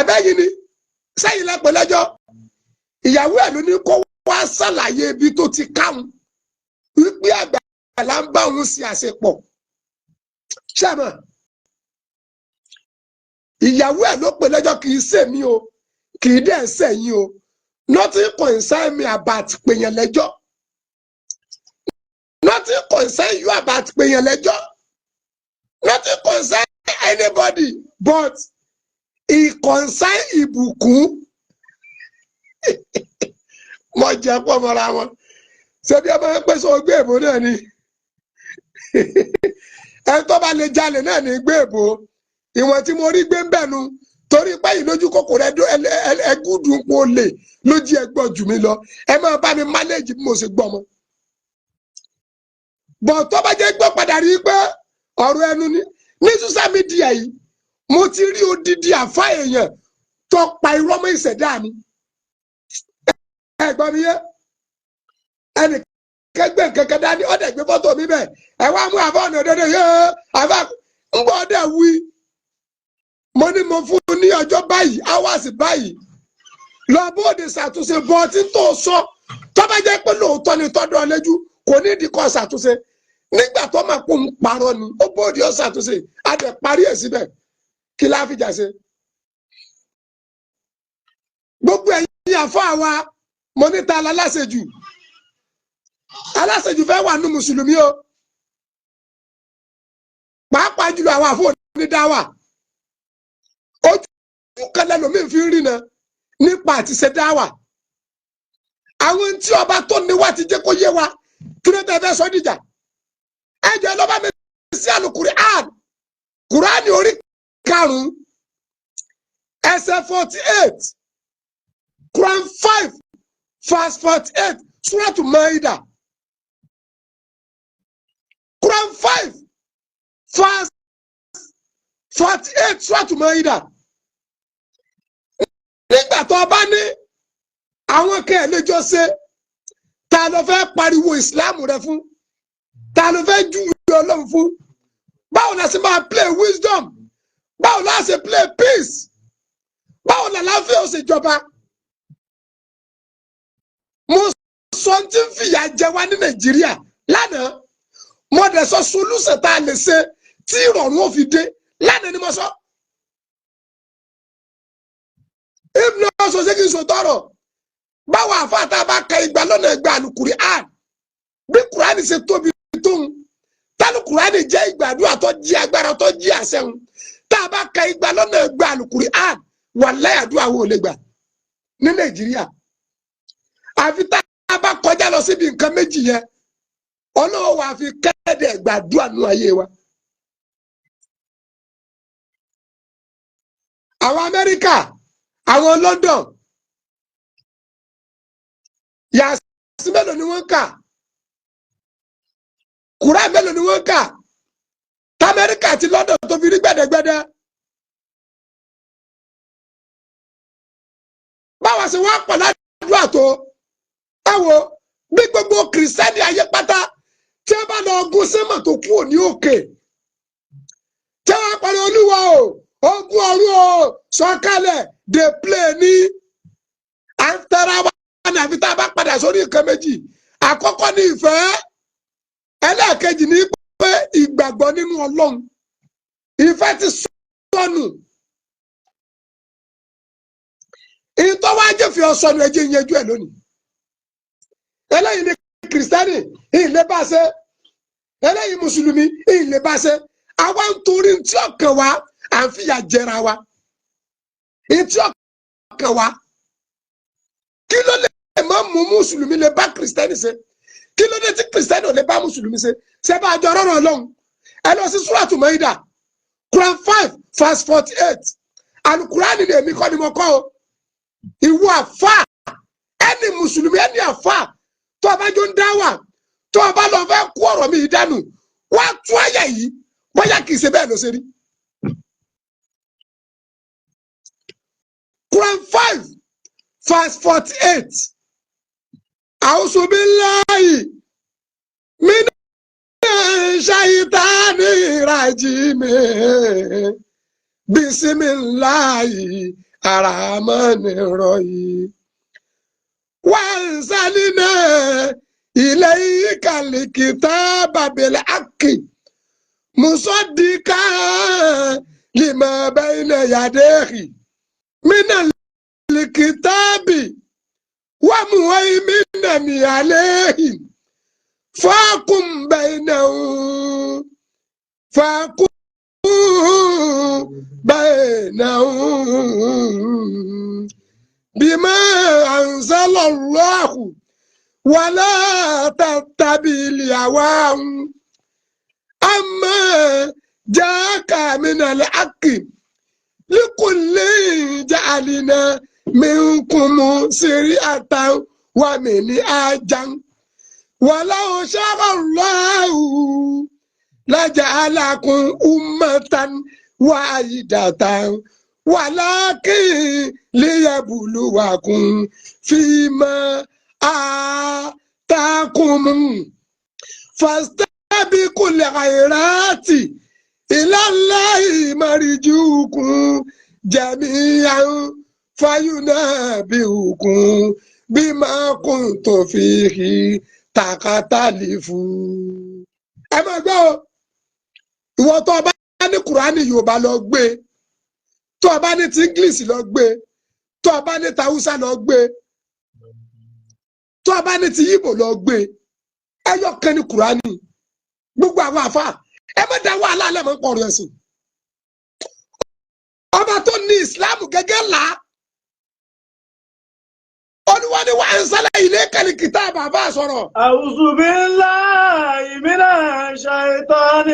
Abẹ́yìn ni sẹ́yìn lẹ́pẹ́ lẹ́jọ́. Ìyàwó ẹ̀ ló ní kó wá ṣàlàyé ibi tó ti káwọn wípé Àgbàlá ń bá òun ṣe àṣepọ̀. Ṣẹ́mọ̀, ìyàwó ẹ̀ ló pè lẹ́jọ́, kì í ṣèmi o, kì í dẹ̀ ṣẹ̀yìn o. Nothing concern me about pèyàn lẹ́jọ́. Nothing concern you about pèyàn lẹ́jọ́. Nothing concern anybody, but it concern ìbùkún. Mo jẹ́ pọ̀ mọ́ra wọn. Ṣé bí ẹ máa ń pèsè ọgbẹ́ èbó náà ni? Ẹni tó bá lè jalè náà ní gbé èbó. Ìwọ̀n tí mo rí gbé ń bẹ̀ nu, torí pé ìlójú kòkòrò ẹgúdùn pò lè lójú ẹgbọ́ jù mí lọ. Ẹ máa bá mi manage bí mo ṣe gbọ́ mọ́. Bọ̀ tó bá jẹ́ gbọ́ padà rí pé ọ̀rọ̀ ẹnu ni ní social media yìí, mo ti rí odidi àfa èèyàn tó pa irọ́ mọ́ ìṣẹ̀dá mi. Ẹ gbọ́ mi yé? Ẹnì kẹgbẹ́ kẹkẹ dání, ọ̀dẹ̀ gbé fọ́tò mi bẹ̀. Ẹ wá mú àfa ọ̀nà òdodo yé àfa ń gbọ́ ọ̀dẹ̀ wí. Mo ní mo fún un ní ọjọ́ báyìí, hours báyìí, lọ bóde ṣàtúnṣe. Bọ́ tí tó sọ, tó bá jẹ́ pé lóòótọ́ ni tọ́dọ̀ lẹ́jú, kò ní ìdí kọ́ ṣàtúnṣe. Nígbà tó máa kó ń parọ́ ni, ó bóde ó ṣàtúnṣe, á dẹ̀ parí ẹ̀ síbẹ̀. Kí láá fìjà ṣe? Gbogbo ẹ̀yin àfọ́ àwa, mo ní ta aláṣejù? Aláṣejù fẹ́ wà nù mùsùlùmí o, pàápàá jùlọ àwọn àfọ onídàáwà. Ojú kan lẹ́lòmíín fi ń rìnà nípa àti ṣe dáwà. Àwọn tí ọba tó ní wá ti jẹ́ kó yé wa, kí ló tẹ́ fẹ́ sọ dìjà? Ẹ jẹ́ lọ́ba mi sí àlùkùránì, Kùránì orí 5, ẹsẹ̀ 48, Quran 5 verse 48, Suratu Maida. Quran 5 verse 48, Suratu Maida. Nígbà tó o bá ní àwọn kẹ́ ẹ̀ lẹ́jọ́ ṣe, ta ló fẹ́ pariwo ìsìláàmù rẹ fún? Ta ló fẹ́ júwe Ọlọ́run fún? Báwo la ṣe máa play wisdom? Báwo la ṣe play peace? Báwo la láfíà ó ṣe jọba? Mo sọ tí ń fìyà jẹ wá ní Nàìjíríà lánàá. Mo dẹ̀ sọ solution tá a lè ṣe tí ìrọ̀rùn ó fi dé. Lánàá ni mo sọ. If náà sọ, ṣé kí n sọ tọrọ? Báwo àfáàtà bá ka igba lọ́nà ẹgbẹ́ àlùkùránì, bí Kùránì ṣe tóbi tóun, tálùkùránì jẹ́ ìgbàdúrà tó jí agbára tó jí àṣẹun, tá a bá ka igba lọ́nà ẹgbẹ́ àlùkùránì, wàláhì, àdúrà wo lè gbà ní Nàìjíríà? Àfi tá a bá kọjá lọ síbi nǹkan méjì yẹn, Ọlọ́wọ́ wa fi kẹ́ẹ̀dẹ̀ gbàdúrà nù ayé wa. Àwọn Amẹ́ríkà, àwọn London, yàtí mélòó ni wọ́n ń kà? Kùrá mélòó ni wọ́n ń kà tamẹ́ríkà àti London tó fi rí gbẹ̀dẹ̀gbẹ̀dẹ̀? Báwa ṣe wá pọ̀ ládùúgbò tó, ẹ wo bí gbogbo kìrìsìtẹ́nì ayé pátá tí wọ́n bá lọ ogun sẹ́mọ̀ tó kú òní òkè, tí wọ́n parí, Olúwa o, ogun ọ̀run o, sọ̀kalẹ̀, dey play ní à ń tẹ́ra wa ní. Àfi tá a bá padà sórí nǹkan méjì. Àkọ́kọ́ ní ìfẹ́, ẹlẹ́ẹ̀kejì ní pé ìgbàgbọ́ nínú Ọlọ́run. Ìfẹ́ ti sọnù. Ìtọ́wájú fi ọsọnù, ẹjẹ́ ìyẹn ẹ̀ lónìí. Eléyìí ni kìrìsìtẹ́nì ìlé bá ṣe, eléyìí mùsùlùmí ìlé bá ṣe. Àwa ń torí tí ọkàn wa, à ń fìyà jẹra wa. Tí ọkàn wa, kí ló lè má mú mùsùlùmí lè bá kìrìsìtẹ́nì ṣe? Kí ló dé tí kìrìsìtẹ́nì ò lè bá mùsùlùmí ṣe? Ṣe bá àjọ rọrùn Ọlọ́run? Ẹ lọ sí Súràtù Maida, Quran 5 verse 48. Alukurani ni, èmi kọ́ ni mo kọ́ o. Ìwọ àfa, ẹni mùsùlùmí, ẹni àfa tó o bá jọ ń dá wà, tó o bá lọ fẹ́ kó ọ̀rọ̀ mi dànù, wá tú àyà yìí, bóyá kì í ṣe bẹ́ẹ̀ ló ṣe rí. Quran 5 verse 48. A'udhu billahi minash shaitani rajim. Bismillahi Arahmani Rahim. Wa anzalna ilayka al-kitaba bil-haqqi musaddiqan lima bayna yadayhi minal kitabi wa muhaiminan alayhi fahkum bainahum fahkum bainahum bima anzalallahu wala tattabi'il hawahum amma ja'aka minal haqqi likullin ja'alna minkum shari'atan wa minhajan walau sha'a Allahu laja'alakum ummatan wahidatan walakin liyabluwakum fima atakum fastabiqul khairati ilallahi marji'ukum jami'an fayunabbi'ukum bima kuntum fihi takhtalifu. Ẹ máa gbọ́ o, ìwọ tó o bá ní Kùránì Yorùbá, lọ gbé. Tó o bá ní ti English, lọ gbé. Tó o bá ní tàwùsà, lọ gbé. Tó o bá ní ti Yíbò, lọ gbé. Ẹyọ kan ní Kùránì. Gbogbo àwọn àfa, ẹ má dá wàhálà lẹ́mọ̀ ń pọ̀rọ̀ ẹ̀sìn. Ọba tó ní Ìsìláàmù gẹ́gẹ́ là á, Olúwa ni wà ń sálẹ̀ ilé kàlíkìtà bàbá sọ̀rọ̀. أعوذ بالله من الشيطان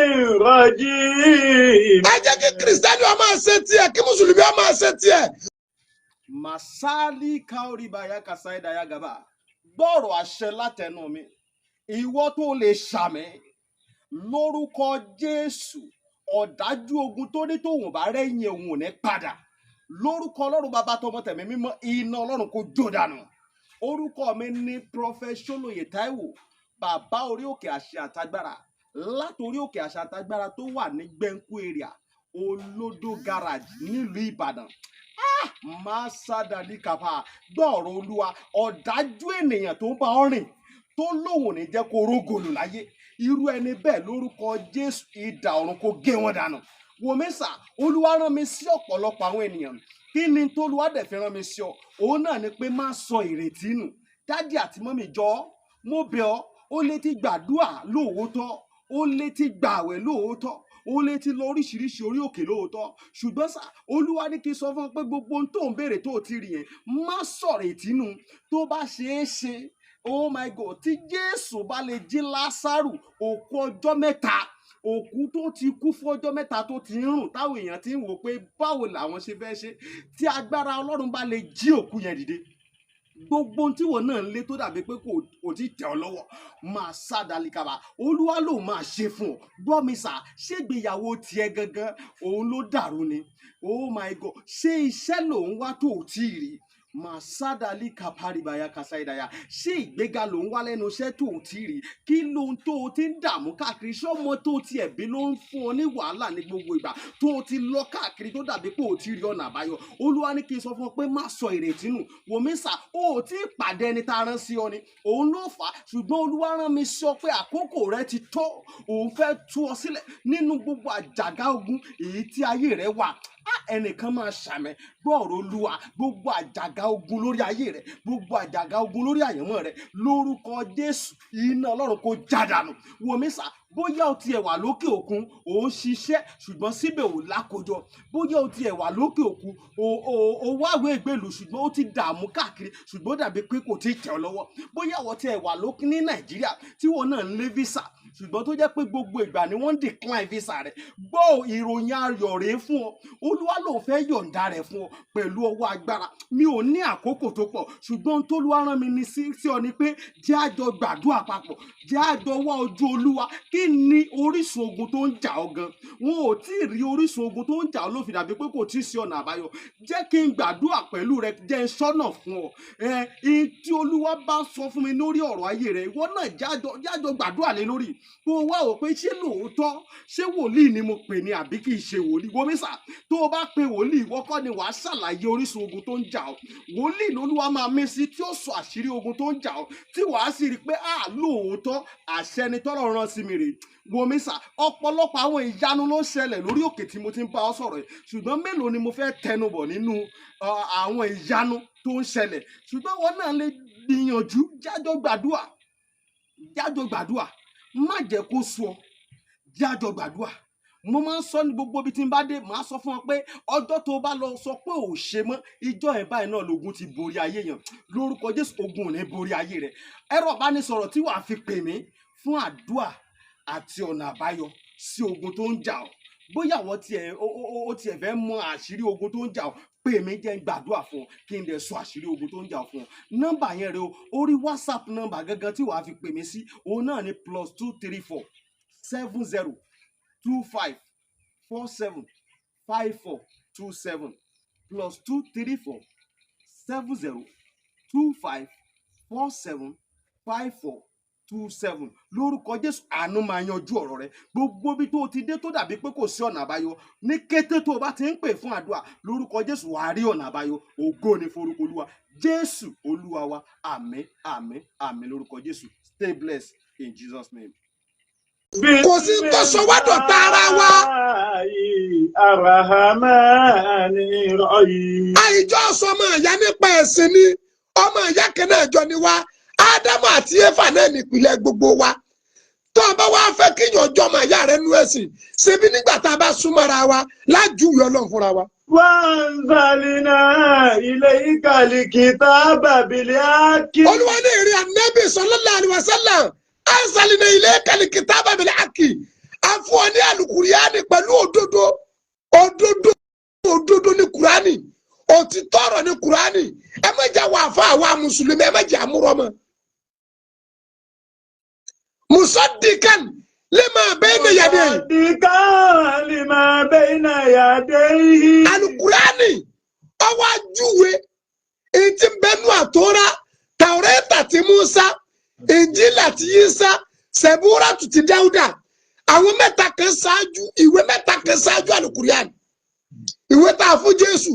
الرجيم. Ẹ jẹ́ kí Kìrìsìtẹ́nì ó máa ṣe tiẹ̀, kí Mùsùlùmí ó máa ṣe tiẹ̀. Masali kaoribaya kasaida yagaba, gbọ́rọ̀ àṣẹ látẹnu mi. Ìwọ tó lè ṣàmì lórúkọ Jésù, ọ̀dájú ogun tó ní tóun bá rẹ́yìn òun ò ní padà, lórúkọ Ọlọ́run Bàbá, tọmọ, tẹ̀mí mímọ́, iná Ọlọ́run kò jó dànù. Orúkọ mi ní Prophet Ṣólóyè Táíwò, bàbá orí òkè àṣẹ àtagbára, látòrí òkè àṣẹ àtagbára tó wà ní Gbẹ̀ǹkú area, Olódó Garage, nílùú Ìbàdàn. Máa sádàlí kàfà, gbọ́ọ̀rọ̀ Olúwa. Ọ̀dájú ènìyàn tó ń bá ọ rìn, tó lóun ò ní jẹ́ kó rógòlù láyé, irú ẹni bẹ́ẹ̀, lórúkọ Jésù, idà ọ̀run kó gé wọn dànù. Wòmísà, Olúwa rán mi sí ọ̀pọ̀lọpọ̀ àwọn ènìyàn. Kí ni tólúwa dẹ̀ fi rán mi sí ọ? Òun náà ni pé má sọ ìrètí nù. Daddy àti mummy, jọ̀ọ́, mo bẹ̀ ọ́. Ó lè ti gbàdúà lóòótọ́, ó lè ti gbààwẹ̀ lóòótọ́, ó lè ti lọ oríṣiríṣi orí òkè lóòótọ́, ṣùgbọ́n sà, Olúwa ní kí n sọ fún ọ pé gbogbo ohun tó ń béèrè tó ti rí yẹn, má sọ̀rọ̀ ìtínú. Tó bá ṣeé ṣe, oh my God, tí Jésù bá lè jí Lásárù, òkú ọjọ́ 3, òkú tó ti kú fún ọjọ́ 3, tó ti ń rùn, táwọn èèyàn ti ń wò pé báwo làwọn ṣe fẹ́ ṣe, tí agbára Ọlọ́run bá lè jí òkú yẹn dìde, gbogbo ohun tí wọn náà ń lé tó dàbí pé kò tí tẹ̀ ọ́ lọ́wọ́, máa sá dalikaba, Olúwa ló máa ṣe fún ọ. Gbọ́ mi sà, ṣégbéyàwó tiẹ̀ gangan òun ló dàrú ni? Oh my God, ṣé iṣẹ́ lòun wá tó ò tí ì rí? Màsádàlì kàpárìbàyà kàsáìdàyà, ṣé ìgbéga ló ń wá lẹ́nu iṣẹ́ tó ò tí ì rí? Kí lóhun tó o ti ń dààmú káàkiri? Ṣọ́mọ tó o tiẹ̀ bí ló ń fún ọ ní wàhálà ní gbogbo ìgbà tó o ti lọ káàkiri, tó dàbí pé o ti rí ọ̀nà àbáyọ? Olúwa ní kí n sọ fún ọ pé má sọ ìrètí nù. Wòmísà, o ò tí ì pàdé ẹni tá a rán sí ọ ni, òun ló fà á. Ṣùgbọ́n Olúwa rán mi sọ pé àkókò rẹ ti tó. Òun fẹ́ tú ọ sílẹ̀ nínú gbogbo àjàgà ogun èyí tí ayé rẹ wà. Ẹnìkan máa ṣàmẹ, gbọ́ ọ̀rọ̀ Olúwa. Gbogbo àjàgà ogun lórí ayé rẹ, gbogbo àjàgà ogun lórí àyànmọ́ rẹ, lórúkọ Jésù, iná Ọlọ́run kó já dànù. Wòmísà, bóyá o tiẹ̀ wà lókè òkun, ò ń ṣiṣẹ́, ṣùgbọ́n síbẹ̀ ò lákòjọ. Bóyá o tiẹ̀ wà lókè òkun, o wáwé ìgbèlú, ṣùgbọ́n ó ti dààmú káàkiri, ṣùgbọ́n ó dàbí pé kò tí ì tẹ̀ ọ́ lọ́wọ́. Bóyá o tiẹ̀ wà lókè ní Nàìjíríà, tí wọn náà ń lé visa, ṣùgbọ́n tó jẹ́ pé gbogbo ìgbà ni wọ́n ń decline visa rẹ̀, gbọ́, ìròyìn ayọ̀ rèé fún ọ. Olúwa lòun fẹ́ yọ̀ǹda rẹ̀ fún ọ pẹ̀lú ọwọ́ agbára. Mi ò ní àkókò tó pọ̀, ṣùgbọ́n ohun t'Olúwa rán mi ní sí ọ ni pé jẹ́ àjọ gbàdúrà papọ̀, jẹ́ àjọ wá ojú Olúwa. Kí Kí ni orísun ogun tó ń jà ọ́ gan? Wọn ò tí ì rí orísun ogun tó ń jà ọ́ ló fi dàbí pé kò tí ì sí ọ̀nà àbáyọ. Jẹ́ kí n gbàdúrà pẹ̀lú rẹ, jẹ́ n sọ́nà fún ọ. Ẹ ihun tí Olúwa bá sọ fún mi lórí ọ̀rọ̀ ayé rẹ, ìwọ náà jájọ gbàdúrà lé lórí, kó o wá wò pé ṣé lóòótọ́, ṣé wòlíì ni mo pè ní àbí kì í ṣe wòlíì. Wo mísà, tó o bá pe wòlíì, ìwọ kọ́ ni wàá ṣàlàyé orísun ogun tó ń jà ọ́. Wòlíì lolúwa máa mí sí tí ó sọ àṣírí ogun tó ń jà ọ́, tí wàá sì rí i pé à lóòótọ́, àṣẹ ni tọ́lọ́run rán sí mi rèé. Wo mísà, ọ̀pọ̀lọpọ̀ àwọn ìyanu ló ń ṣẹlẹ̀ lórí òkè tí mo ti ń bá ọ sọ̀rọ̀ yìí, ṣùgbọ́n mélòó ni mo fẹ́ tẹnubọ̀ nínú àwọn ìyanu tó ń ṣẹlẹ̀? Ṣùgbọ́n wọn náà lè gbìyànjú, jájọ gbàdúà, jájọ gbàdúà. Má jẹ́ kó sú ọ, jájọ gbàdúà. Mo máa ń sọ ní gbogbo ibi tí n bá dé, màá sọ fún ọ pé ọjọ́ tó o bá lọ sọ pé ò ṣe mọ́, ìjọ ẹ̀ báyìí náà lógun ti borí ayé yẹn. Lórúkọ Jésù, ogun ò ní borí ayé rẹ. Ẹ̀rọ ìbánisọ̀rọ̀ tí wàá fi pè mí fún àdúà àti ọ̀nà àbáyọ sí ogun tó ń jà ọ́, bóyá àwọn tiẹ̀ ó tiẹ̀ fẹ́ mọ àṣírí ogun tó ń jà ọ́, pè mí, jẹ́ n gbàdúrà fún ọ, kí n dẹ̀ sọ àṣírí ogun tó ń jà ọ́ fún ọ. Nọ́mbà yẹn rẹ o, orí WhatsApp nọ́mbà gangan tí wàá fi pè mí sí, òun náà ni +234 70 25 47 54 27, +234 70 25 47 54 27. Lórúkọ Jésù, àánú máa yanjú ọ̀rọ̀ rẹ. Gbogbo ibi tó o ti dé tó dàbí pé kò sí ọ̀nà àbáyọ, ní kété tó o bá ti ń pè fún àdúrà, lórúkọ Jésù, wàá rí ọ̀nà àbáyọ. Ògo ni forúkọ Olúwa. Jésù Olúwa wa. Àmín, àmín, àmín lórúkọ Jésù. Stay blessed in Jesus' name. Kò sí tó sọ wá dọ̀tá ara wa. Arahmani Rahim. Àìjọ sọmọ ìyá nípa ẹ̀sìn ni, ọmọ ìyá kan náà jọ ni wá. Ádámù àti Éfà náà nípìnlẹ̀ gbogbo wa. Tó o bá wá fẹ́ kíyàn jọ ọmọ ìyá rẹ nú ẹ̀sìn, ṣebí nígbà tá a bá súnmọ́ra wa lájúwèé Ọlọ́run fúnra wa. وأنزلنا إليك الكتاب بالحق. Olúwa ní ìrìn Ànábì sallallahu alaihi wasallam, أنزلنا إليك الكتاب بالحق, àfún ọ ní àlùkùránì pẹ̀lú òdodo. Òdodo, òdodo ní Kùránì, òtítọ́ ọ̀rọ̀ ní Kùránì. Ẹ má jẹ́ àwọn àfa àwa mùsùlùmí, ẹ má jẹ́ àmúrọ̀ mọ́. مصدقا لما بين يديه. مصدقا لما بين يديه. Alukurani ọwọ́ ajúwe ètí bẹnu àtọ́ra, Tàwọ́rẹ́tà ti Musa, Ìnjílà ti Yísà, Sẹ̀búrà ti Dáúdà. Àwọn mẹ́ta kan ṣáájú, ìwé mẹ́ta kan ṣáájú alukuriani: ìwé tá a fún Jésù,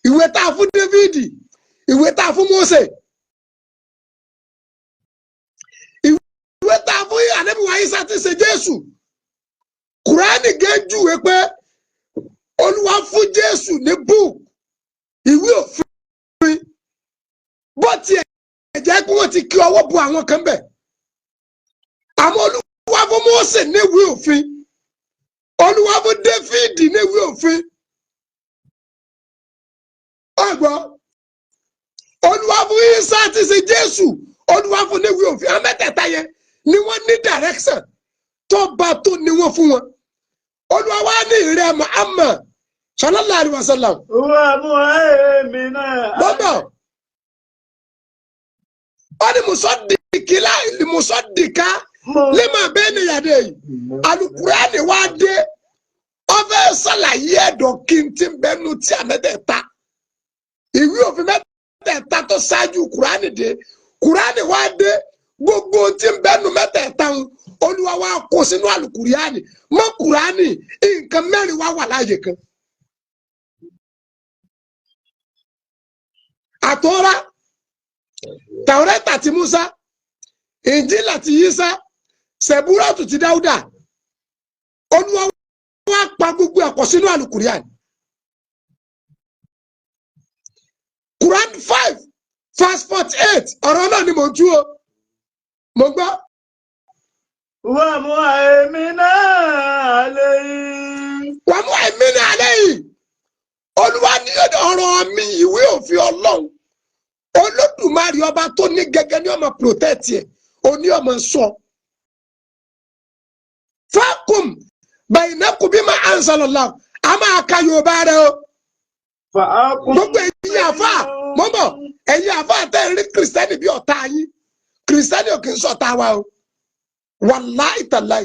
ìwé tá a fún Dávìdì, ìwé tá a fún Mósè. Ìwé tá a fún Ànábì wa Ìsá tí ṣe Jésù, Kùránì gé júwe pé Olúwa fún Jésù ní book, ìwé òfin, bó tiẹ̀ jẹ́ pé wọ́n ti kí ọwọ́ bu àwọn kan bẹ̀. Àmọ́ Olúwa fún Mósè níwèé òfin, Olúwa fún Dáfídì níwèé òfin. Ọgbọ́n, Olúwa fún Ìsá tí ṣe Jésù, Olúwa fún níwèé òfin. Àwọn mẹ́tẹ̀ẹ̀ta yẹn ni wọ́n ní direction tó bá tó ní wọ́n fún wọn. Olúwa wá ní ìrẹ́ Muhammad sallallahu alaihi wasallam. ومهيمنا. Bọ́bọ̀ ó ní مصدقا مصدقا لما بين يديه. Alukurani wá dé, ó fẹ́ ṣàlàyé ẹ̀dọ̀ kí n ti bẹnu tí a mẹ́tẹ̀ẹ̀ta, ìwé òfin mẹ́tẹ̀ẹ̀ta tó ṣáájú Kurani dé. Kurani wá dé, gbogbo tí ń bẹnu mẹ́tẹ̀ẹ̀ta ń, Olúwa wá kó sínú alukurani mọ́. Kurani, nǹkan mẹ́rin wá wà láàyè kan: àtọ́rá, Tàwọ́rẹ́tà ti Musa, Ìnjílà ti Yísà, Sẹ̀búrọ̀tù ti Dáúdà. Olúwa wá pa gbogbo ẹ̀kọ́ sínú alukurian. Quran 5 verse 48, ọ̀rọ̀ náà ni mò ń tú o, mo gbọ́. ومهيمنا عليه. ومهيمنا عليه. Olúwa ní ọ̀rọ̀ mi, ìwé òfin Ọlọ́run Olódùmarè ọba tó ní gẹ́gẹ́ ní ọmọ protect ẹ̀, oní ọmọ sọ. فاحكم بينهم بما أنزل الله. A máa ka Yorùbá rẹ o. فأقم. Gbogbo ẹ̀yin àfa mọ́mọ́, ẹ̀yin àfa tẹ́ ẹ rí Kìrìsìtẹ́nì bí ọ̀tá yín, Kìrìsìtẹ́nì ò kì í sọ̀tá wa o, wàláì tàláì.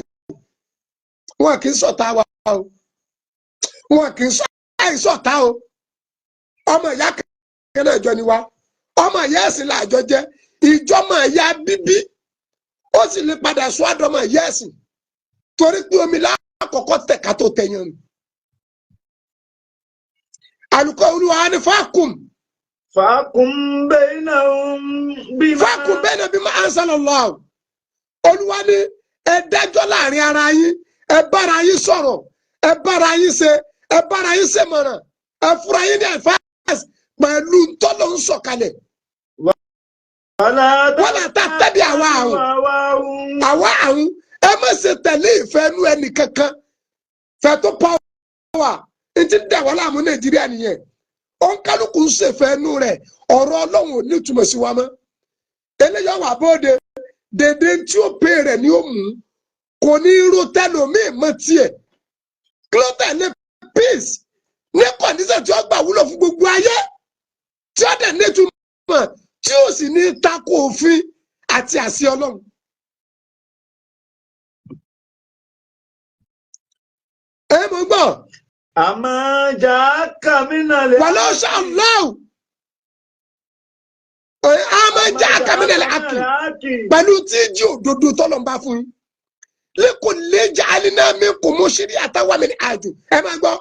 Wọn kì í ṣọ̀tá wa o, wọn kì í sọ àìsọ̀tá o. Ọmọ ìyá kan náà jọ ni wa, ọmọ ìyá ẹ̀sìn làjọ jẹ́. Ìjọmọ ìyá bíbí ó sì lè padà sọ àdọ́mọ ìyá ẹ̀sìn, torí pé omi lákọ̀ọ́kọ́ tẹ̀ ká tó tẹ̀yàn nù. Àlùkò Olúwa ni fákùm. فاحكم بينهم بما فاحكم بينهم بما أنزل الله. Olúwa ní ẹ dájọ́ láàrin ara yín, ẹ bára yín sọ̀rọ̀, ẹ bára yín ṣe, ẹ bára yín ṣe mọ̀ràn, ẹ fúnra yín ní advice pẹ̀lú ntọ́lọ́ ń sọ̀kalẹ̀. ولا ولا تتبع أهواءهم. أهواءهم. Àwa àwọn ẹ má ṣe tẹ̀lé ìfẹ́ inú ẹnì kankan, fẹ́ tó pàwọ́ n ti dà wọ́n láàmú Nàìjíríà nìyẹn. Òǹkálùkù ń ṣèfẹ́ inú rẹ̀, ọ̀rọ̀ Ọlọ́run ò ní ìtumọ̀ sí wa mọ́. Eléyàwó wà bóde dèdè tí ó pè rẹ̀ ni ó mú, kò ní irú tẹlómìn mọ́ tiẹ̀. Kí ló tẹ̀lé peace ní condition tí ó gbà wúlò fún gbogbo ayé, tí ó dẹ̀ nítumọ̀, tí ó sì ní tako òfin àti àṣẹ Ọlọ́run? Ẹ mọ̀ gbọ́. أما جاءك من الحق. ولو شاء الله àmọ́ jẹ́ àkàmínà àkì pẹ̀lú tí jí òdodo tọ́lọ̀ ń bá fún yín lẹ́kọ̀ọ́ lẹ́jà alínàmí kò mú sírí àtàwọn àmì àjò. Ẹ máa gbọ́,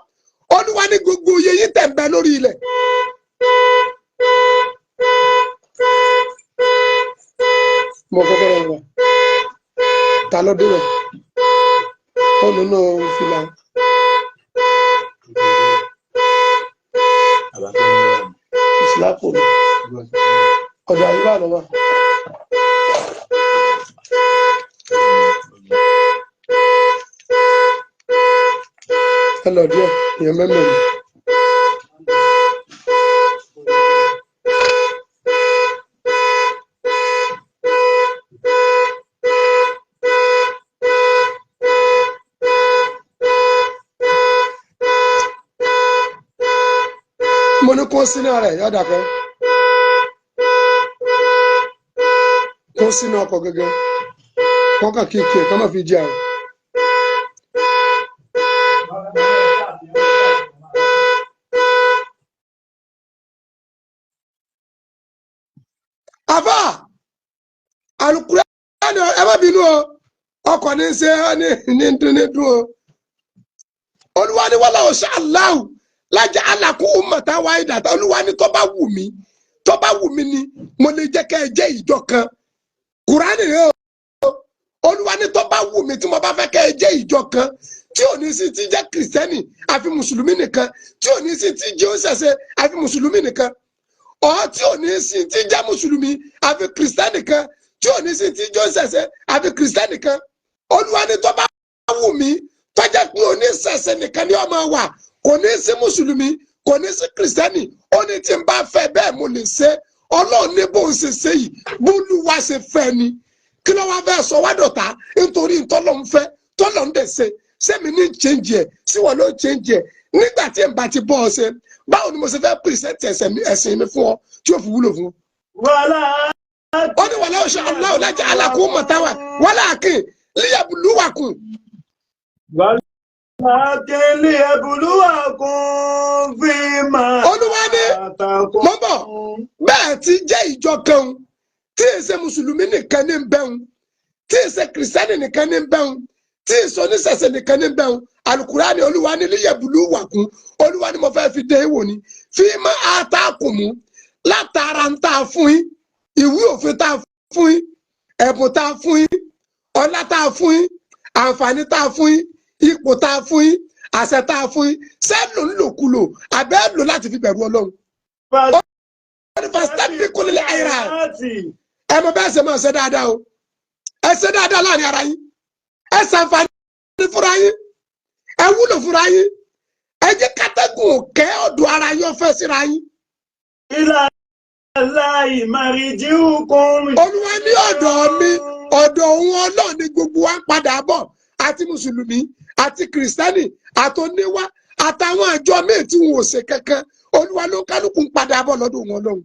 Olúwa ní gbogbo iye yín tẹ̀ ń bẹ lórí ilẹ̀. Mo kọ́kọ́ rẹ̀ wá, ta ló dé rẹ̀? Ó nínú fìlà. Ìsìlápò mi ọ̀dọ̀ àyíká lọ́wọ́. Ẹ lọ díẹ̀, èèyàn mẹ́mẹ́ mi. Mo ní kó sínú rẹ̀ yọ̀dà kan kó sínú ọkọ̀ gẹ́gẹ́ kọ́kàn kíkì ẹ̀ kọ́ má fi jẹ àrùn. Àfà Alukurani, ẹ má bínú o, ọkọ̀ ní ṣe ní ní dún ní dún o. Olúwa ní wàlá ọ̀ṣà aláwù lájà alákó ummatan wahidatan. Olúwa ní tó bá wù mí, tó bá wù mí ni mo lè jẹ́ kẹ́ ẹ jẹ́ ìjọ kan. Kùránì rẹ o. Olúwa ní tó bá wù mí, tí mo bá fẹ́ kẹ́ ẹ jẹ́ ìjọ kan tí ò ní sí ti jẹ́ kìrìsìtẹ́nì àfi mùsùlùmí nìkan, tí ò ní sí ti jẹ́ òṣèṣe àfi mùsùlùmí nìkan, ọ̀ tí ò ní sí ti jẹ́ mùsùlùmí àfi kìrìsìtẹ́nì kan, tí ò ní sí ti jẹ́ òṣèṣe àfi kìrìsìtẹ́nì kan, Olúwa ní tó bá wù mí, tó jẹ́ pé oníṣẹ̀ṣe nìkan ni ó máa wà, kò ní sí mùsùlùmí, kò ní sí kìrìsìtẹ́nì, ó ní tí n bá fẹ́ bẹ́ẹ̀ mo lè ṣe. Ọlọ́run ní bó ń ṣe ṣe yìí, bólúwa ṣe fẹ́ ni. Kí ló wá fẹ́ sọ wá dọ̀tá nítorí ntọ́lọ́ ń fẹ́, tọ́lọ́ ń dẹ̀ ṣe? Sẹ́mi ní change ẹ̀ sí wọn ló change ẹ̀ nígbà tí n bá ti bọ́ ọ ṣe? Báwo ni mo ṣe fẹ́ present ẹ̀sìn mi fún ọ tí ó fi wúlò fún ọ? Wàlá. Ó ní wàlá ọ̀ṣọ́ aláwọ̀ lájà alákùn mọ̀táwà wàlá àkìn líyàbùlúwàkùn. Wàlákin liyabluwakum fima Olúwa ní atakum. mọ́ bọ̀ bẹ́ẹ̀ ti jẹ́ ìjọ kan tí èsè mùsùlùmí nìkan ní bẹ́hùn, tí èsè kìrìsìtẹ́nì nìkan ní bẹ́hùn, tí èsè oníṣẹ̀ṣẹ̀ nìkan ní bẹ́hùn. Alukurani, Olúwa ní liyabluwakum. Olúwa ní mo fẹ́ fi dé wò ni fima atakum mú látara ń tà fún yín, ìwé òfin tá a fún yín, ẹ̀bùn tá a fún yín, ọlá tá a fún yín, àǹfààní tá a fún yín, ipò tá a fún yín, àṣẹ tá a fún yín, sẹ́ẹ̀lù ńlòkulò àbẹ́ lò láti fi bẹ̀rù Ọlọ́run. Wọ́n ní fastabiqul khairat. Ẹ mọ bẹ́ẹ̀ ṣe máa ṣe dáadáa o. Ẹ ṣe dáadáa láàrin ara yín, ẹ ṣàǹfààní fúnra yín, ẹ wúlò fúnra yín, ẹ jẹ́ kátẹ́gùn kẹ́ ọ̀dọ̀ ara yín ọ̀fẹ́ síra yín. Ila Allahi marji'ukum. Olúwa ní ọ̀dọ̀ mi, ọ̀dọ̀ òun Ọlọ́run ni gbogbo wa ń padà bọ̀, àti mùsùlùmí àti kìrìsìtẹ́nì àtòníwá àtàwọn àjọ míì tí wọn ò ṣe kankan. Olúwa ló kálukú ń padà bọ̀ lọ́dọ̀ òun Ọlọ́run.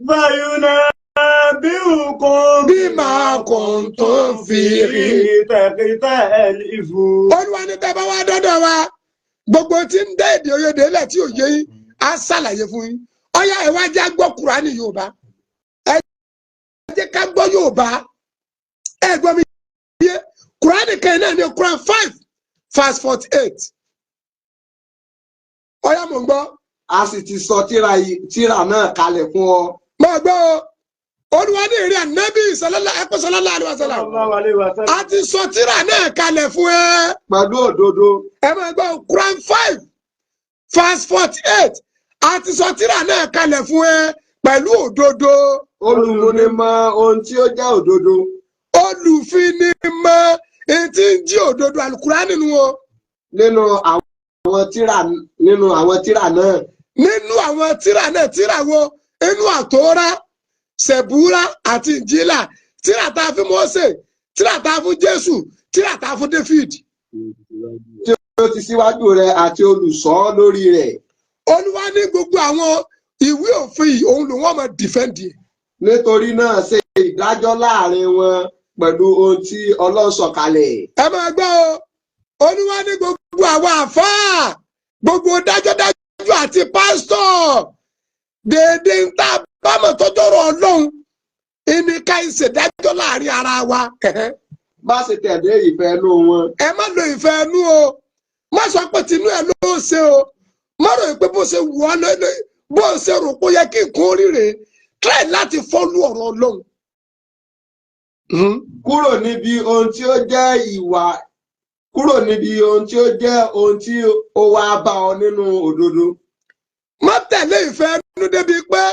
Fayunabbi'ukum Fayunabbi'ukum Bima kuntum fihi takhtalifun. Olúwa ní tẹ́ bá wá dọ́dọ̀ wa, gbogbo tí ń dá èdè òyedè lẹ̀ tí ò yé yín, á ṣàlàyé fún yín. Ọyá, ẹ wá jẹ́ gbọ́ Kùránì Yorùbá. Ẹ jẹ́ ká gbọ́ Yorùbá. Ẹ gbọ́ mi yé? Kùránì kan náà ní Quran 5 verse 48. Ọyá, mò ń gbọ́. A sì ti sọ tírà náà kalẹ̀ fún ọ. Máa gbọ́ o. Olúwa ní ìrìn ànábì sọlọ́lá ẹ̀kọ́ sọlọ́lá àlùwàsálà. Sallallahu alayhi wa sallam. A ti sọ tírà náà kalẹ̀ fún ẹ. Pẹ̀lú òdodo. Ẹ máa gbọ́, Quran 5 verse 48. A ti sọ tírà náà kalẹ̀ fún ẹ pẹ̀lú òdodo. Olùmúnimọ̀ ohun tí ó jẹ́ òdodo. Olùfinimọ̀ etí ń jí òdodo, alukurani nínú o. Nínú àwọn tírà náà. Nínú àwọn tírà náà, tírà wo? Inú àtòrá, sẹ̀búrà àti ìnjílà, tírà tá a fún Mósè, tírà tá a fún Jésù, tírà tá a fún David. Tí ó ti síwájú rẹ̀ àti olùṣọ́ lórí rẹ̀. Olúwa ní gbogbo àwọn ìwé òfin yìí, òun lòun ọmọ defend ẹ̀. Nítorí náà, ṣe ìdájọ́ láàrin wọn pẹ̀lú ohun tí Ọlọ́run sọ̀kalẹ̀. Ẹ máa gbọ́ o. Olúwa ní gbogbo àwọn àfáà, gbogbo dájọ́dájọ́ àti pásítọ̀, déédéé ń tá bámọ̀ tọ́jọ́rọ̀ Ọlọ́run ìní ká ìṣèdájọ́ láàrin ara wa. Má ṣe tẹ̀lé ìfẹ́ inú wọn. Ẹ má lo ìfẹ́ inú o. Má sọ pé tinú ẹ ló ṣe o. Má rò pé bó ṣe wù ọ́ lé, bó ṣe rò pé ó yẹ kí nǹkan ó rí rèé. Try láti follow ọ̀rọ̀ Ọlọ́run. Kúrò níbi ohun tí ó jẹ́ ìwà, kúrò níbi ohun tí ó jẹ́ ohun tí ó wá bá ọ nínú òdodo. Má tẹ̀lé ìfẹ́ inú débi pé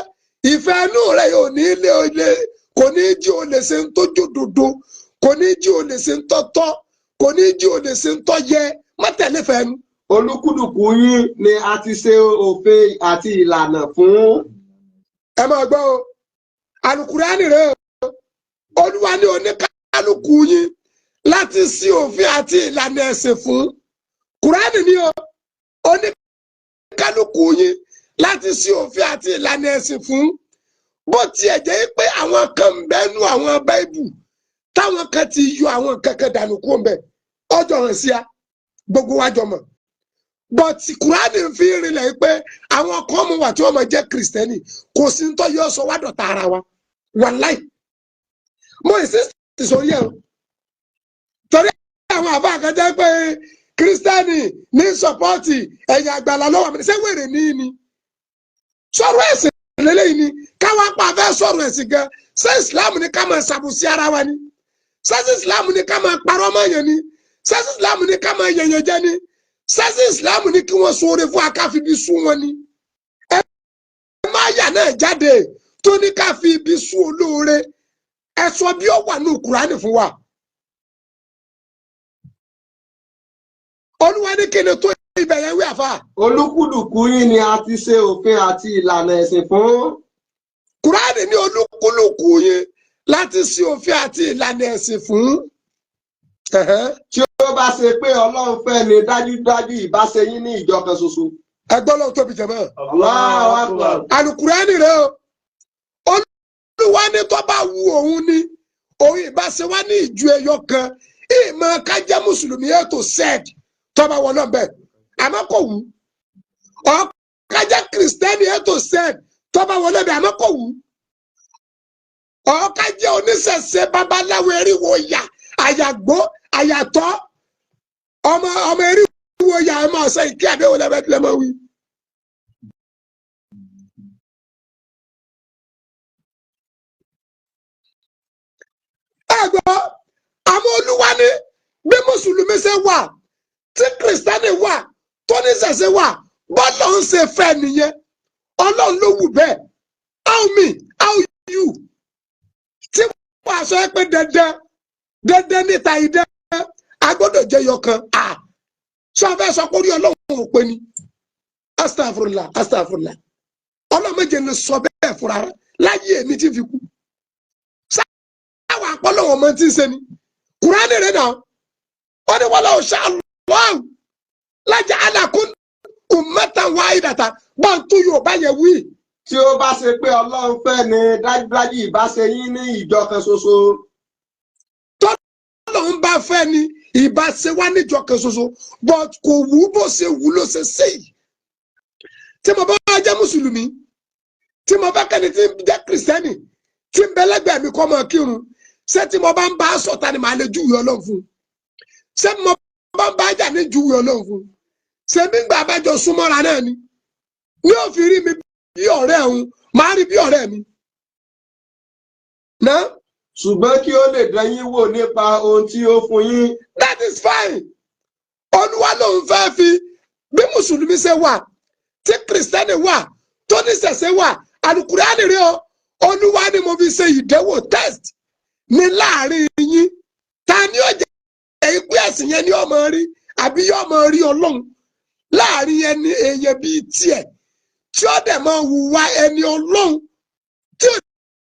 ìfẹ́ inú rẹ̀ yóò ní ilé olè, kò ní jí o lè ṣe ń tó jódodo, kò ní jí o lè ṣe ń tọ́tọ́, kò ní jí o lè ṣe ń tọ́ yẹ. Má tẹ̀lé ìfẹ́ inú. Olúkúlùkù yín ni a ti ṣe òfin àti ìlànà fún. Ẹ máa gbọ́ o, alukurani rẹ o. Olúwa ní oníkálukú yín láti sí òfin àti ìlànà ẹ̀sìn fún. Kurani ni o. Oníkálukú yín láti sí òfin àti ìlànà ẹ̀sìn fún. Bó tiẹ̀ jẹ́ pé àwọn kan ń bẹ́nu àwọn báíbù táwọn kan ti yọ àwọn kankan dànù kó ń bẹ̀, ọjọ́ hàn sí a, gbogbo wa jọ mọ̀. But kurani fi rinlẹ̀ pé àwọn kan mú wà tí wọ́n máa jẹ́ kìrìsìtẹ́nì, kò sí ní tó yọ sọ wá dọ̀tá ara wa. Wàláì, mo insist sórí ẹ̀ o, torí àwọn àbá kan jẹ́ pé kìrìsìtẹ́nì ní support ẹ̀yìn àgbàlá lọ́wọ́ àmì. Ṣé wèrè ní ní sọ̀rọ̀ ẹ̀sìn lélẹ́yìn ni káwá pa fẹ́ sọ̀rọ̀ ẹ̀sìn gan? Ṣé Islam ní ká máa ṣàbùsí ara wa ni? Ṣé Islam ní ká máa parọ́ mọ́ yẹn ni? Ṣé Islam ní ká máa yẹ̀yẹ̀ jẹ́ ni? Ṣé Islam ní kí wọ́n sóore fún akáfi bí sún wọn ni? Ẹ má yà náà jáde tó ní ká fi ibi sún olóore. Ẹ sọ bí ó wà ní Kùránì fún wa. Olúwa ní kí ni tó ibẹ̀ yẹn wí, àfa? Olúkúlùkù yín ni a ti ṣe òfin àti ìlànà ẹ̀sìn fún. Kùránì ní olúkúlùkù yín láti ṣe òfin àti ìlànà ẹ̀sìn fún. Tí ó bá ṣe pé Ọlọ́run fẹ́ ni, dájúdájú ìbá ṣe yín ní ìjọ kan ṣoṣo. Ẹgbọ́n lọ́wọ́ tóbi jẹ̀mọ́. Allahu Akbar. Alukurani rẹ o. Olúwa ní tó bá wu òun ni, òun ìbá ṣe wá ní ìjọ ẹyọ kan, ìmọ̀ ká jẹ́ mùsùlùmí ètò sẹ́ẹ̀d tó bá wọlé ọ̀bẹ, àmọ́ kò wù ọ́. Ká jẹ́ kìrìsìtẹ́nì ètò sẹ́ẹ̀d tó bá wọlé ọ̀bẹ, àmọ́ kò wù ọ́. Ká jẹ́ oníṣẹ̀ṣe, babaláwo, eriwo yà, àyàgbó, àyàtọ̀, ọmọ ọmọ eriwo yà, ẹ máa sọ ìkí àbẹ̀wò lẹ́mọ̀ wí. Ẹ gbọ́, àmọ́ Olúwa ní bí mùsùlùmí ṣe wà, tí kìrìsìtẹ́nì wà, tó ní ṣẹ̀ṣẹ̀ wà, bọ́lá ń ṣe fẹ́ nìyẹn. Ọlọ́run ló wù bẹ́ẹ̀. How me, how you tí wàá sọ pé dandan dandan níta idán a gbọ́dọ̀ jẹ́ yọkan à sọ fẹ́ sọ pé orí Ọlọ́run ò pé ni? Astagfirullah, astagfirullah. Ọlọ́run méje ni sọ bẹ́ẹ̀ fúnra rẹ̀ láyé èmi tí fi kú sáwà àpọ́lọ́wọ́ ọmọ tí ń ṣe ni. Kùránì rẹ̀ náà, ó ní walaw sha Allahu laja'alakum ummatan wahidatan. Bá ń tún yóò bá yẹ wí. Tí ó bá ṣe pé Ọlọ́run fẹ́ ni, dájúdájú ìbá ṣe yín ní ìjọ kan ṣoṣo. Tọ́lọ́run bá fẹ́ ni, ìbá ṣe wá níjọ kan ṣoṣo, but kò wú, bó ṣe wù ló ṣe ṣe yìí. Tí mo bá wá jẹ́ mùsùlùmí, tí mo bá kẹ́ni tí ń jẹ́ kìrìsìtẹ́nì tí ń bẹ lẹ́gbẹ̀ẹ́ mi kọ́ máa kírun, ṣé tí mo bá ń bá a sọ̀tà ni màá lè júwèé Ọlọ́run fún un? Ṣé mo bá ń bá a jà ní júwèé Ọlọ́run fún un? Ṣé nígbà abájọ súnmọ́ra náà ni ní ó fi rí mi bí ọ̀rẹ́ òun, màá rí bí ọ̀rẹ́ mi náà? Ṣùgbọ́n kí ó lè dán yín wò nípa ohun tí ó fún yín. That is fine. Olúwa lòun fẹ́ fi bí mùsùlùmí ṣe wà, tí kìrìsìtẹ́nì wà, tó ní ṣẹ̀ṣẹ̀ wà, àlùkùránì rí o. Olúwa ni mo fi ṣe ìdánwò, test ní láàrin yín. Ta ni ó jẹ́ ìpín ẹ̀sìn yẹn ni ó máa rí, àbí yóò máa rí Ọlọ́run láàrin ẹni èèyàn bíi tiẹ̀ tí ó dẹ̀ máa hùwà ẹni Ọlọ́run, tí ò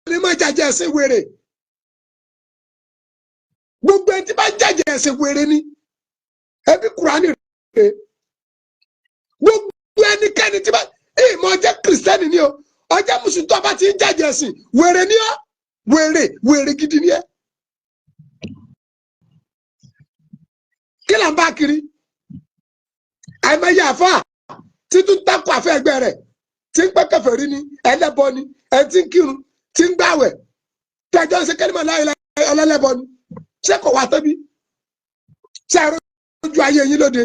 ní máa jàjẹ́ ẹ̀sìn wèrè? Gbogbo ẹni tí bá jàjẹ́ ẹ̀sìn wèrè ni ẹbí Kùránì rè. Gbogbo ẹnikẹ́ni tí bá ìmọ̀ jẹ́ kìrìsìtẹ́nì ni o, ọjọ́ mùsùlùmí, tó bá ti ń jàjẹ́ ẹ̀sìn wèrè ni ọ́. Wèrè, wèrè gidi ni ẹ́. Kí là ń bá kiri? Àìmọye àfa títún takò àfẹ ẹgbẹ́ rẹ̀ tí ń pẹ́ kèfèrí ni, ẹlẹ́bọ ni, ẹ ti ń kírun, tí ń gbàwẹ̀, tẹjọ́ ń ṣe kẹ́lí mọ̀ láyé ọlọ́lẹ́bọ ni. Ṣé kò wá tóbi? Ṣé ẹ̀rọ ojú ayé yín lóde?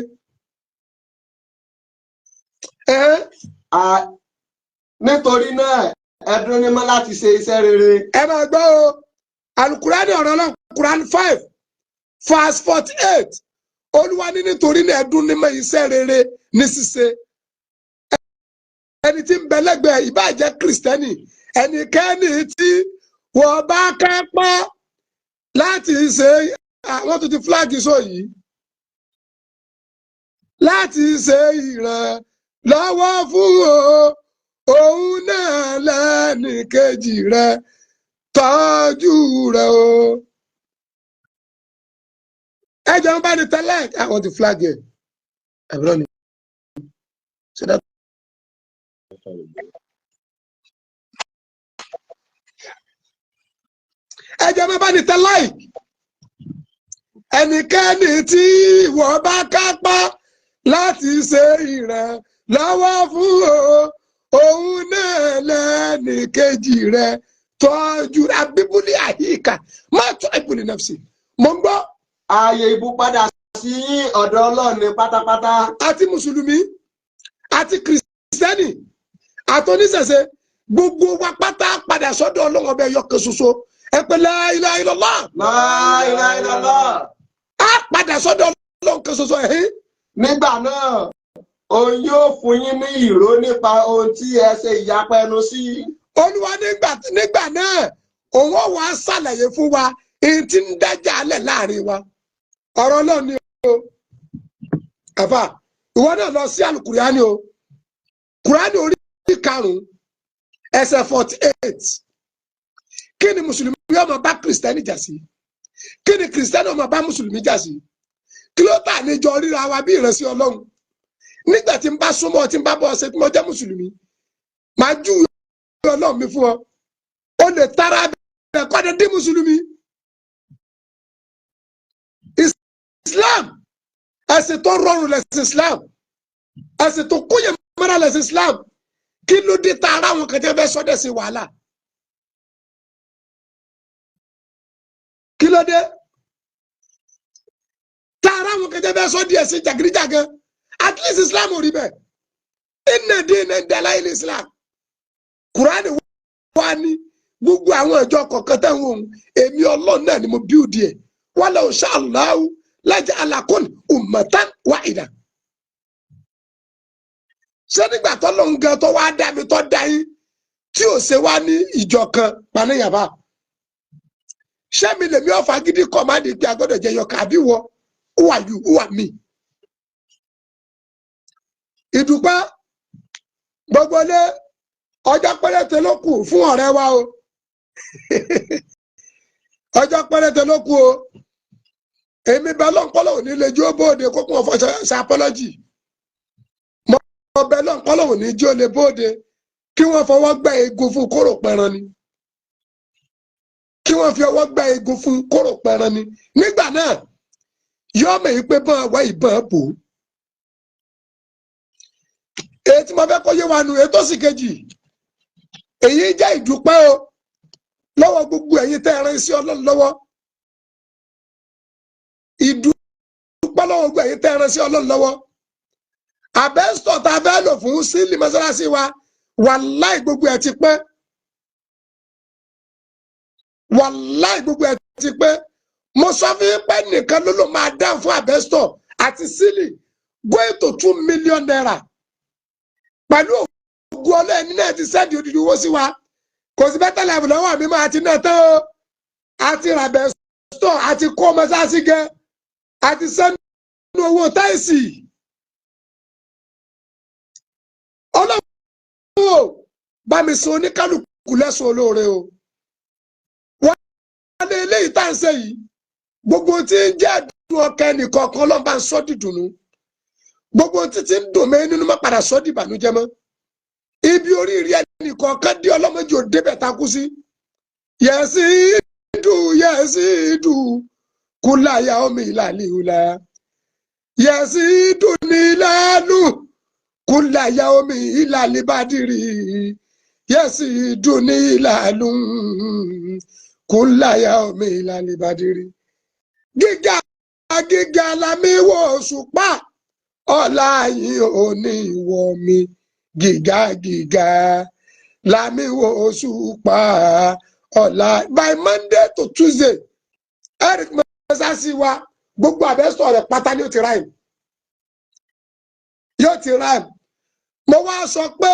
Ẹ̀hẹ́n. Nítorí náà, ẹ dún nímọ́ láti ṣe iṣẹ́ rere. Ẹ máa gbọ́ o, alukurani ọ̀rọ̀ náà, Quran 5 verse 48. Olúwa ní nítorí náà, ẹ dún nímọ̀ iṣẹ́ rere ní ṣíṣe. Ẹni tí ń bẹ lẹ́gbẹ̀ẹ́, ìbáà jẹ́ kìrìsìtẹ́nì, ẹnikẹ́ni tí wọ́n bá kápá láti ṣe àwọn tó ti flag sọ yìí, láti ṣe ìrànlọ́wọ́ fún o, òun náà lẹ́nìkejì rẹ̀, tọ́jú rẹ̀ o. Ẹ jọ ń bá ní tẹ́lẹ̀ àwọn ti flag ẹ̀ àbúrò ni. Ṣé dá ẹ jẹ́ má bá ní tẹ́ like. Ẹnikẹ́ni tí ìwọ bá kápá láti ṣe ìrànlọ́wọ́ fún o, òun náà lẹ́nìkejì rẹ̀, tọ́jú abíbúlé àyíká má tọ́ ìbúlé náà sí. Mo ń gbọ́. Ààyè ìbúpadà sí yín, ọ̀dọ̀ Ọlọ́run ní pátápátá. Àti mùsùlùmí àti kìrìsìtẹ́nì àti oníṣẹ̀ṣe, gbogbo wa pátá padà sọ́dọ̀ Ọlọ́run ọbẹ̀ yọkan ṣoṣo. Ẹ pé la ilaha illallah. La ilaha illallah. Á padà sọ́dọ̀ Ọlọ́run kan ṣoṣo ẹ̀hín. Nígbà náà, òun yóò fún yín ní ìró nípa ohun tí ẹ ṣe ìyapa ẹnu sí. Olúwa nígbà náà, òun ó wàá ṣàlàyé fún wa èyí tí ń dájà alẹ̀ láàrin wa. Ọ̀rọ̀ Ọlọ́run ni o. Àfà, ìwọ náà lọ sí àlùkùránì o, Kùránì orí 5, ẹsẹ̀ 48. Kí ni mùsùlùmí yóò máa bá kìrìsìtẹ́nì jà sí? Kí ni kìrìsìtẹ́nì yóò máa bá mùsùlùmí jà sí? Kí ló tà níjọ ríra wa bí ìrẹsì Ọlọ́run? Nígbà tí n bá súnmọ́, tí n bá bọ́ ọ ṣe, tí mo jẹ́ mùsùlùmí, màá júwe Ọlọ́run mi fún ọ. O lè tara bẹ̀ kọ́ de dé mùsùlùmí. Islam, ẹ̀sìn tó rọrùn lẹ̀sìn Islam, ẹ̀sìn tó kóyè mọ́ra lẹ̀sìn Islam. Kí ló dé tá ara àwọn kan tí wọ́n fẹ́ sọ́dẹ̀ sí wàhálà? Kí ló dé tá ara àwọn kan tí wọ́n fẹ́ sọ́dẹ̀ ẹ̀sìn jàgídíjàgan? At least Islam ò rí bẹ́ẹ̀. Inna dina inda Allahi Islam. Kùránì wá ní gbogbo àwọn ìjọ kọ̀ọ̀kan táwọn ohun èmi Ọlọ́run náà ni mo bíúdi ẹ̀. Walau sha Allahu laja'alakum ummatan wahida. Ṣé nígbà tó lóun gan tó wá dá mi, tó dá yín, tí ò ṣe wá ní ìjọ kan paníyàbá? Ṣé mi lèmi ọ̀fà gidi kọ̀ má di pé a gbọ́dọ̀ jẹ yọkà àbí wọ? Who are you? Who are me? Ìdúpẹ́ gbogbo lé, ọjọ́ péréte ló kù fún ọ̀rẹ́ wa o. Ọjọ́ péréte ló kù o. Èmi bẹ lọ́nkọ́lọ́ òní lè jó bóde kó kún ọ̀fọ̀ ṣe apology. Mo bẹ lọ́nkọ́lọ́ òní jó lè bóde. Kí wọ́n fọwọ́ gbá eegun fún kóró pẹran ni, kí wọ́n fi ọwọ́ gbá eegun fún kóró pẹran ni. Nígbà náà yóò mọ̀ yìí pé bọ́n wá ìbọn bò ó. Èyí tí mo fẹ́ kó yé wa nù. Ètò sì kejì, èyí jẹ́ ìdúpẹ́ o lọ́wọ́ gbogbo ẹ̀yin tẹ́ ẹ rán sí Ọlọ́run lọ́wọ́. Ìdúpẹ́ lọ́wọ́ gbogbo ẹ̀yin tẹ́ ẹ rán sí Ọlọ́run lọ́wọ́. Asbestos tá a fẹ́ lò fún ceiling mọ́sálásí wa, wàláì, gbogbo ẹ̀ ti pẹ́. Wàláì, gbogbo ẹ̀ ti pẹ́. Mo sọ fún yín pé nìkan ló ló máa dáhùn fún asbestos àti ceiling, going to ₦2 million. Pẹ̀lú ògùn ọlọ́ọ̀ni náà ti send odidi owó sí wa. Kò sí better life lọ́wọ́ mi máa ti náà tán o. Àti ra asbestos, àti kó mọ́sáàsì gẹ́, àti sẹ́nu owó tiles. Ọlọ́run o, bá mi san oníkálukú lẹ́sùn olóore o. Wọ́n lé eléyìí tá à ń ṣe yìí, gbogbo tí ń jẹ́ ẹ̀dùn ọkàn ẹnìkọ̀ọ̀kan, Ọlọ́run bá ń sọ́ dìdùnnú. Gbogbo títí ń dùn mí nínú, má padà sọ́ dìbànújẹ́ mọ́. Ibi oríire ẹnìkọ̀ọ̀kan dé, ọlọ́mọdé ò débẹ̀ takú sí. Yẹ̀sí dùn, yẹ̀sí dùn kúláyà omi ìlàlí ìhùlà, yẹ̀sí dùn ní ìlànà kúláyà omi ìlàlí bàdìrì, yẹ̀sí dùn ní ìlànà kúláyà omi ìlàlí bàdìrì. Gíga gíga lámì wò òṣùpá, ọ̀la yìí ò ní ìwọ mi. Gíga gíga lámì wò òṣùpá ọ̀la. By Monday to Tuesday, eric mọ́sásí wa, gbogbo asbestos rẹ̀ pátá ni ó ti ráìm, yóò ti ráìm. Mo wá sọ pé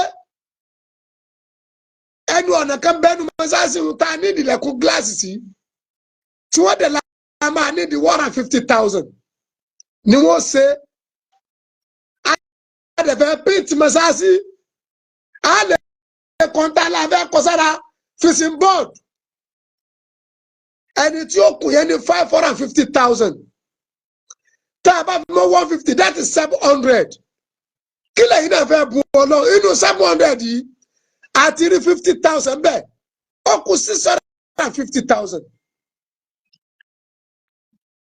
ẹnu ọ̀nà kan bẹ́nu mọ́sásí tá a ní ìdílẹ̀kùn gíláàsì sí, tí wọ́n dẹ̀ la máa ní di 150,000 ni wọ́n ṣe. A dẹ̀ fẹ́ paint mọ́sásí, a lè kọ́ńtà la fẹ́ kọ́ sára fishing board. Ẹni tí ó kù yẹn ní 550,000. Tá a bá fi mọ́ 150, that is 700. Kí lẹ́yìn náà fẹ́ bu ọ lọ inú 700 yìí? Àti rí 50,000 bẹ́ẹ̀, ó kù 650,000.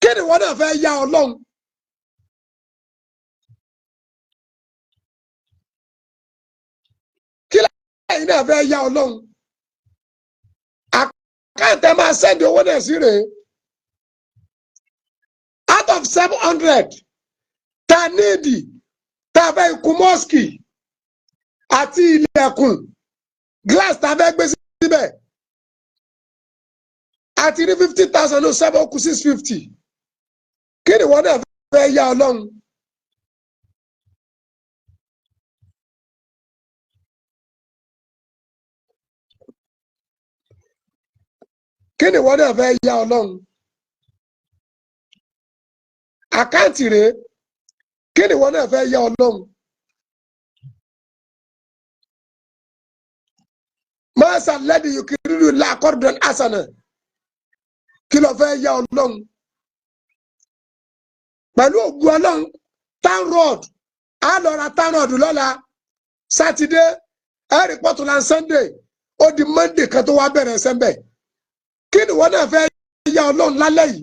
Kí ni wọ́n náà fẹ́ yá Ọlọ́run? Kí lẹ́yìn náà fẹ́ yá Ọlọ́run? Account ẹ máa send owó náà sí rèé. Out of 700 ta nídìí tá a fẹ́ ikú mosque àti ilẹ̀kùn glass tá a fẹ́ gbé síbẹ̀, àti rí 50,000 ló seven, ó kù 650. Kí ni wọ́n náà fẹ́ yá Ọlọ́run? Kí ni wọ́n náà fẹ́ yá Ọlọ́run? Account rèé. Kí ni wọ́n náà fẹ́ yá Ọlọ́run? Mọ́sá lẹ́dí yukiridu làkọ́dọ̀n asana. Kí ló fẹ́ yá Ọlọ́run? Pẹ̀lú ògùn Ọlọ́run, town road, á lọ ra town road lọ́la sátidé, ẹ̀rì pọ̀tùlà Sunday, ó di Monday kan tó wá bẹ̀rẹ̀ sẹ́ńbẹ̀. Kí ni wọ́n náà fẹ́ yá Ọlọ́run lálẹ́ yìí?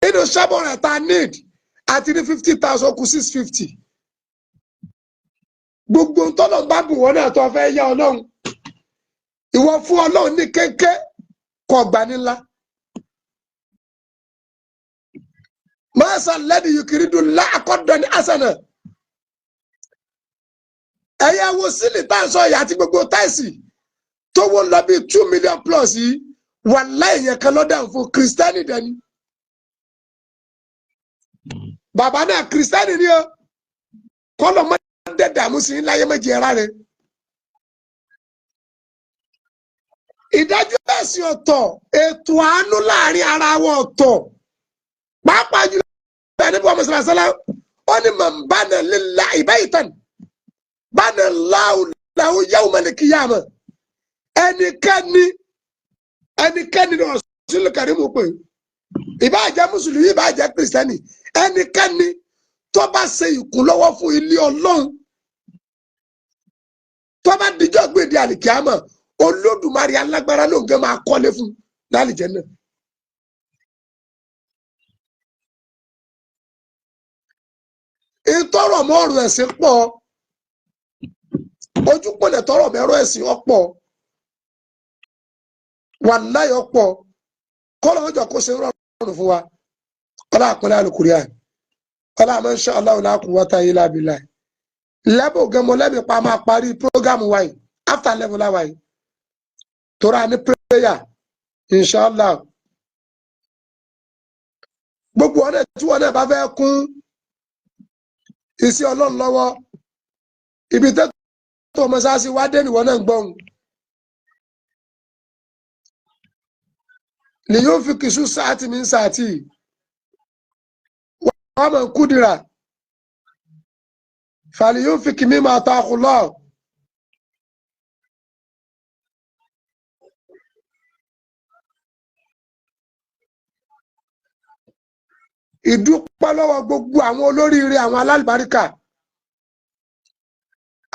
Inú sábọ̀ rẹ̀ ta need àti ní 50,000, kù 650. Gbogbo tọ́lọ̀ bá bù wọ́n náà tó fẹ́ yá Ọlọ́run, ìwọ fún Ọlọ́run ní kéńké kọ̀ gbà nílá. Mọ́sá lẹ́dí yukiridu láàkọ́dọ̀ ní asana. Ẹ̀yẹ wo ceiling tá à ń sọ yìí àti gbogbo tiles tó wọ́n lọ bíi 2 million plus yìí, wàláhì, yẹn kan lọ́dà fún kìrìsìtẹ́nì dẹni. Bàbá náà kìrìsìtẹ́nì ni o. Kọ́lọ̀ mọ́ dẹ́ dààmú sí láyé méjì ẹ̀rá rẹ̀. Ìdájọ́ ẹ̀sìn ọ̀tọ̀, ètò àánú láàrin ara wọn ọ̀tọ̀. Pàápàá jùlọ ẹni bí wọ́n mọ̀ sálá, ó ní man bana lillahi baytan bana Allahu lahu yawmal qiyamah. Ẹnikẹ́ni, ẹnikẹ́ni ní Rasul Karim pé ìbáà jẹ́ mùsùlùmí, ìbáà jẹ́ kìrìsìtẹ́nì, ẹnikẹ́ni tó bá ṣe ìkúnlọ́wọ́ fún ilé Ọlọ́run. Tó bá dijọ́ gbèdé àlìkíámọ̀, Olódùmarè alágbára ló ń gẹ́ máa kọ́lé fún lálìjẹ́ náà. Ìtọ́rọ̀ mọ́ ọ̀rọ̀ ẹ̀sìn pọ̀, ojúpọ̀lẹ̀ tọ́rọ̀ mẹ́rọ ẹ̀sìn ọ̀pọ̀, wàláhì ọ̀pọ̀. Kọ́lọ̀ ọjọ́ kó ṣe rọrùn fún wa. Ọlá àpẹẹrẹ àlùkùrìà ọlá àmọ́ insha Allah la quwwata illa billah. Lẹ́bù gẹ́mọ lẹ́bi pa máa parí prógámù wa yìí after level wa yìí tora ní prayer inshallah. Gbogbo ọ̀nà tí wọn náà bá fẹ́ kún iṣẹ́ Ọlọ́run lọ́wọ́, ibi tó mọ́sáàsì wá dé nìwọ náà ń gbọ́hùn. Lè yóò fi kìsù sáàtì mi ń sáàtì wọ́n mọ̀ ń kúdìrà fàlì yóò fi kìmí máa ta ọkùnlọ́. Ìdúpẹ́ lọ́wọ́ gbogbo àwọn olóríire, àwọn alálùbáríkà,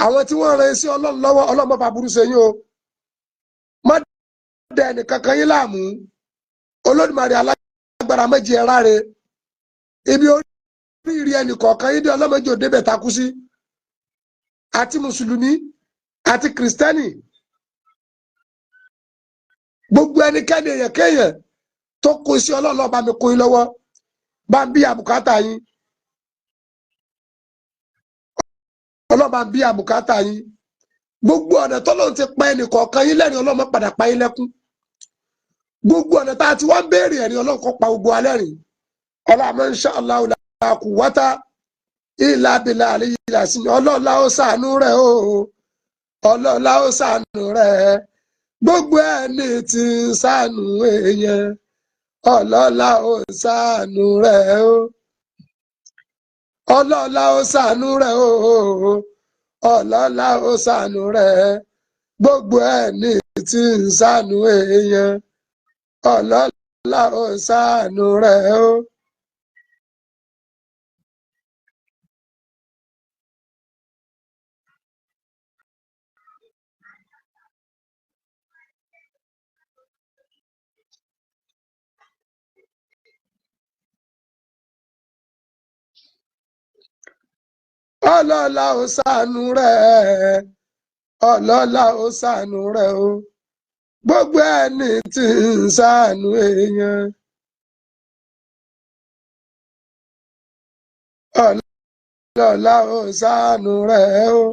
àwọn tí wọ́n ran iṣẹ́ Ọlọ́run lọ́wọ́. Ọlọ́run má fàbúrú ṣe yín o, má dẹ ẹnìkankan yín láàmú. Olódùmarè alágbára méjì ẹ̀ ráre ibi oríire ẹnìkọ̀ọ̀kan yín dé, ọlọ́mọdé òde bẹ̀ takú sí, àti mùsùlùmí àti kìrìsìtẹ́nì, gbogbo ẹnikẹ́ni, èèyàn kéèyàn tó kó iṣẹ́ Ọlọ́run lọ́ọ́ bá mi kó yín lọ́wọ́, bá ń bí àbùkátà yín, ọlọ́ba ń bí àbùkátà yín. Gbogbo ọ̀nà tọ́lọ́run ti pa ẹnì kọ̀ọ̀kan yín lẹ́rìn, ọlọ́mọ padà pa yín lẹ́kún. Gbogbo ọ̀nà tá a ti wá ń béèrè ẹ̀rín, Ọlọ́run kó pa gbogbo alẹ́ rìn. Ọlọ́mọ insha Allahu la quwwata illa billahi aliyyil azim. Ọlọ́ọ̀lá ó ṣàánú rẹ̀ o, ọlọ́ọ̀lá ó ṣàánú rẹ̀. Gbogbo ẹni tí ń ṣàánú èèyàn, ọlọ́lá ó ṣàánú rẹ̀ o, ọlọ́lá ó ṣàánú rẹ̀ o, ọlọ́lá ó ṣàánú rẹ̀. Gbogbo ẹni tí ń ṣàánú èèyàn, ọlọ́lá ó ṣàánú rẹ̀ o. Ọlọ́lá ó ṣàánú rẹ̀, ọlọ́lá ó ṣàánú rẹ̀ o. Gbogbo ẹni tí ń ṣàánú èèyàn, ọlọ́lá ó ṣàánú rẹ̀ o.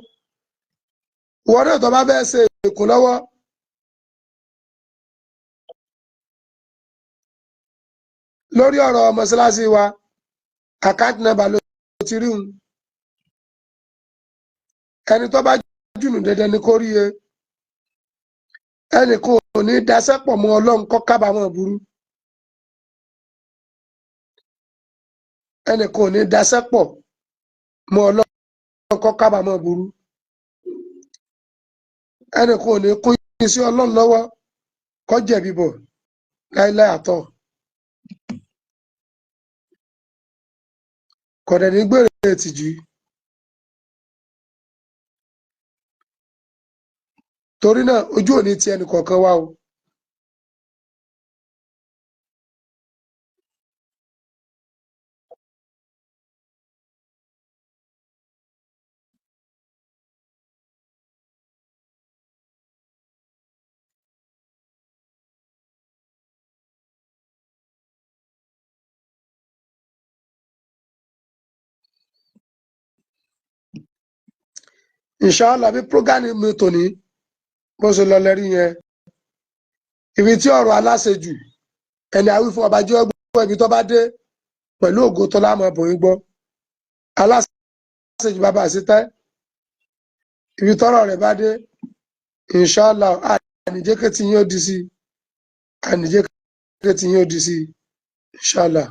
Ìwọ náà tó bá fẹ́ ṣe èkó lọ́wọ́, lórí ọ̀rọ̀ mọ́ṣáláṣí wa, àkáǹtì nọ́mbà ló ti rí un. Ẹni tó bá jùnù dandan ni kó rí e. Ẹnì kan ò ní daṣẹ́ pọ̀ mọ́ Ọlọ́run kó kábàámọ̀ burú. Ẹnì kan ò ní daṣẹ́ pọ̀ mọ́ Ọlọ́run kó kábàámọ̀ burú. Ẹnì kan ò ní kún iṣẹ́ Ọlọ́run lọ́wọ́ kó jẹ̀bi bọ̀ láíláí àtọ̀. Kò dẹ̀ ní gbèrè ìtìjú. Torí náà ojú òní ti ẹnì kọ̀ọ̀kan wa o. Inshallah, bí prógánì mi tòní bó ṣe lọ lẹ́rí yẹn, ibi tí ọ̀rọ̀ aláṣejù ẹni àwí fún ọba jẹ́ ọgbọ́n, ibi tó bá dé pẹ̀lú ògo tó láàmú ọbùnrin gbọ́. Aláṣejù bàbá àṣetẹ́, ibi tọ́rọ̀ rẹ̀ bá dé, inshallah, àníjẹ́kẹ́ tí yín ó di sí, àníjẹ́kẹ́ tí yín ó di sí, inshallah.